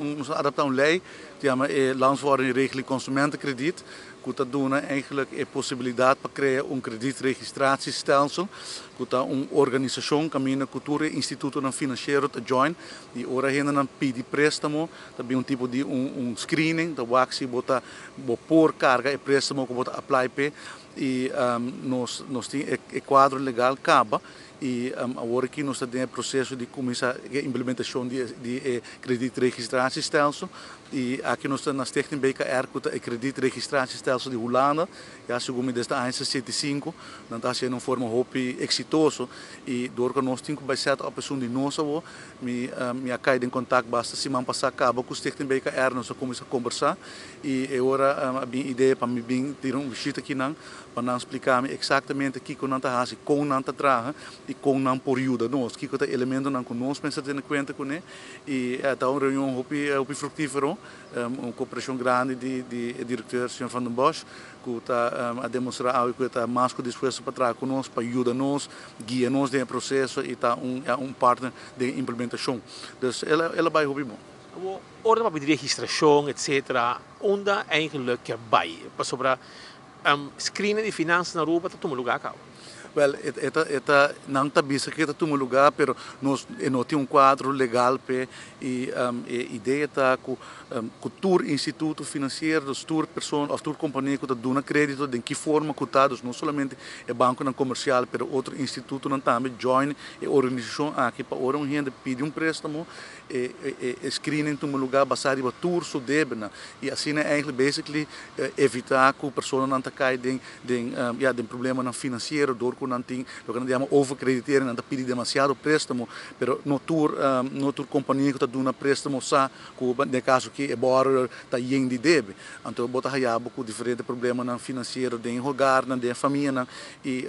un, nos a adapta un ley, cu yama e Landsverordening Regeling Consumentenkrediet, cu ta duna eigenlijk e posibilidad pa crea un kredietregistratiestelsel, cu ta un organisacion caminda cu tur e institutonan financiero ta join y ora hendenan pidi prestamo ta bin un tipo di un screening, ta wak si bo ta bo por carga e prestamo cu bo ta apply p'e y nos tin e cuadro legal caba y awor aki nos ta den e proceso di cuminsa e implementacion di e kredietregistratiestelsel y aki nos ta na Stichting BKR cu ta e kredietregistratiestelsel di Hulanda. Ya segun mi desde aña 65 nan ta haciendo un forma hopi exitoso y door cu nos tin cu bay set up esun di nos awo, mi a cay den contact basta siman pasa caba cu Stichting BKR. Nos a cuminsa conversa y e ora a bin idea pa mi bin tira un bishita akinan pa nan splica mi exactamente kico nan ta haci, con nan ta traha y con nan por yuda nos, kico ta elementonan cu nos mester tene cuenta cune. Y ta un reunion hopi hopi fructifero, un cooperacion grandi di e directeur, señor Van den Bosch, cu ta a demostra awe cu e ta mas cu dispuesto pa traha cu nos, pa yuda nos, guia nos den e proceso y ta un partner den implementacion. Dus el a bay hopi bon. Ora papia di registracion, etc., unda eigenlijk kier bay? Pasobra screening di finanzas na Aruba ta tuma lugar caba? Wel, e ta, nan ta bisa cu ta tuma lugar, pero nos no tin un cuadro legal pe y e idea ta cu tur instituto financiero, dus tur persona of tur compania cu ta duna credito, den ki forma cu ta, dus no solamente e banconan comercial, pero otro institutonan tambe join e organisacion aki pa ora un hende pidi un prestamo, e screening tuma lugar basa riba tur su debenan y asina eigenlijk basically evita cu personanan ta cay den, ja, den problemanan financiero door cu nan tin loke nan yama overcreditering, nan ta pidi demasiado prestamo, pero no tur compania cu ta duna prestamo sa cu den caso cu e borrower ta yen di debe. Anto bo ta haya bo cu diferente problemanan financiero den hogarnan, den famianan y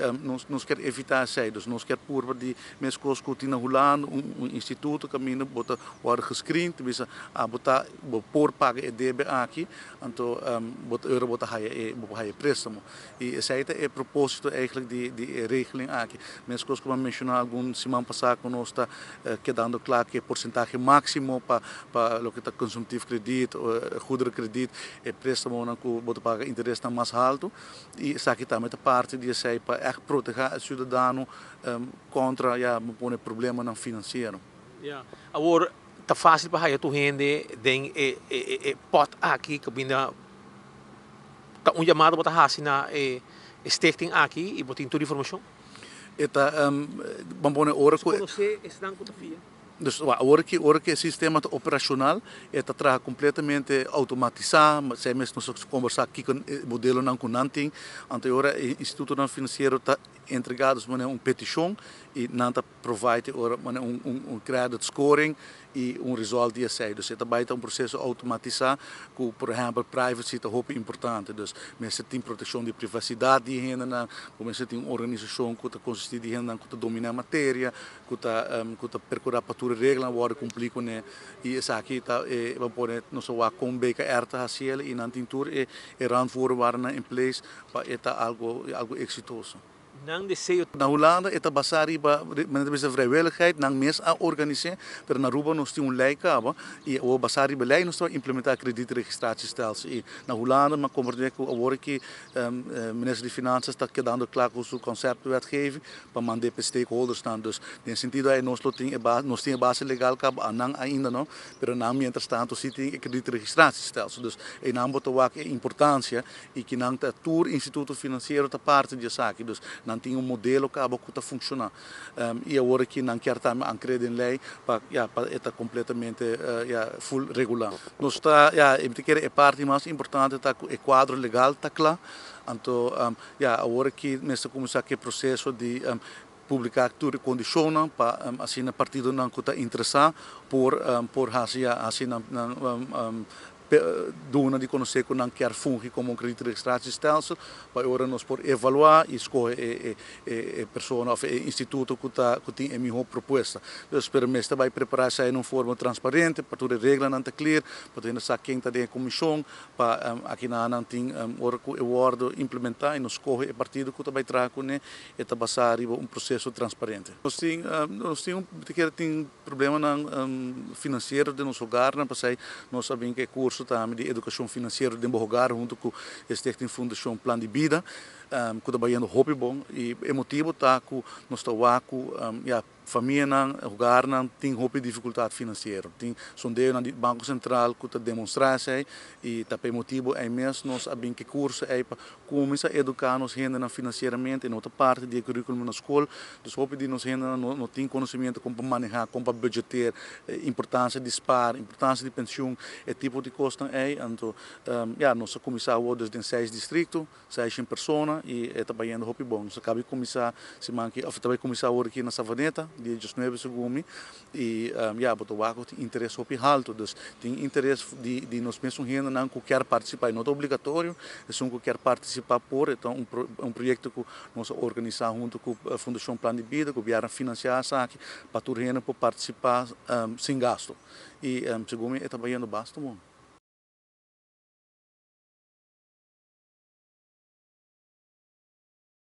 nos kier evita esey. Dus nos kier purba di mescos cu tin na Hulanda, un instituto caminda bo ta worden gescreend, bisa ah, bo ta bo por paga e debe aki, anto bo ta euro bo ta haya prestamo. Y esey ta e proposito eigenlijk di regeling aki. Mescos cu mi a menciona algun siman pasa cu nos ta kedando cla cu e porcentahe maximo pa loke ta consumptief krediet, goederenkrediet, e prestamonan cu bo ta paga interesnan mas halto y esaki tambe ta parti di esey pa echt proteha e ciudadano contra, ja, pone problemanan financiero. Ja. Awor, ta facil pa haya tur hende den e pot aki cu binda ta un yamada bo ta hasi na e stichting aki y bo tin tur informacion? E ta ban pone ora cu Conoce esnan cu ta fia? Dus ora cu e sistema ta operacional, e ta traha completamente automatisa, esey mes nos a conversa aki cu e modelonan cu nan tin. Anto ora e institutonan financiero ta entrega dus un peticion y nan ta provide ora un credit scoring y un result di esey. Dus e ta bay ta un proceso automatisa cu, por ehempel, privacy ta hopi importante. Dus mester tin proteccion di privacidad di hendenan, mester tin un organisacion cu ta consisti di hendenan cu ta domina e materia, cu ta percura pa tur reglanan worden cumpli cune y esaki ta e ban pone nos a wak con BKR ta haci el y nan tin tur e randvoorwaarden in place pa e ta algo exitoso. Nan deseo. Na Hulanda e ta basa riba, men ta bisa, vrijwilligheid, nan mes a organisa, pero na Aruba nos tin un ley caba y e basa riba ley nos ta implementa kredietregistratiestelsel. Y na Hulanda, m'a comprende cu awor cu minister di Finanzas ta kedando cla cu su conceptwetgeving pa manda pa stakeholders nan. Dus den sentido ey nos tin e base legal caba, nan ainda no, pero nan mientras tanto si tin e kredietregistratiestelsel. Dus e nan bo ta wak e importancia y cu nan ta tur instituto financiero ta parti di esaki. Dus nan tin un modelo caba cu ta funciona. Y awor cu nan kier tambe ancra den ley pa, ja, pa ta completamente ja, full regula. Nos ta, ja, mi ta kere e parti mas importante ta cu e cuadro legal ta cla. Anto ja, awor cu mester cuminsa cu e proceso di publica tur e condicionnan pa asina partidonan cu ta interesa por haci, ja, haci nan Duna di conoce cu nan kier fungi como un kredietregistratiestelsel pa e ora nos por evalua y scoge e persona of e instituto cu tin e miho propuesta. Dus pero mester bay prepara esey den un forma transparente pa tur e reglanan ta clear, pa tur hende sa ken ta den e comision, pa aki nan tin ora cu e wordo implementa y nos scoge e partido cu ta bay traha cune, e ta basa riba un proceso transparente. Nos tin un problemanan financiero den nos hogarnan, pasey nos a bin cu e curso tambe di educacion financiero den hogar hunto cu Stichting Fundacion Plan di Bida, cu ta bayendo hopi bon, y e motibo ta cu nos ta wak cu ja, famianan, hogarnan tin hopi dificultad financiero. Tin sondeo di Banco Central cu ta demonstra esey y ta pa e motibo ey mes nos a bin cu e curso ey pa cuminsa educa nos hendenan financieramente, no ta parti di curriculum na scol. Dus hopi di nos hendenan no tin conocimento con pa maneha, con pa budgeteer, importancia di spaar, importancia di pensioen, e tipo di cos ey. Anto, ja, nos a cuminsa dus den seis districto, 600 persona y ta bayendo hopi bon. Nos a caba di cuminsa siman aki, of tambe cuminsa awor aki na Savaneta, dia 19 segun y ja, bo ta wak tin interes hopi halto, dus tin interes di nos mes hendenan cu kier participa, no ta obligatorio, esun cu kier participa por. Anto un proyecto cu nos a organisa hunto cu e Fundacion Plan di Bida, gobierno a financia esaki, pa tur hende por participa sin gasto. Y segun mi, ta bayendo basta bon.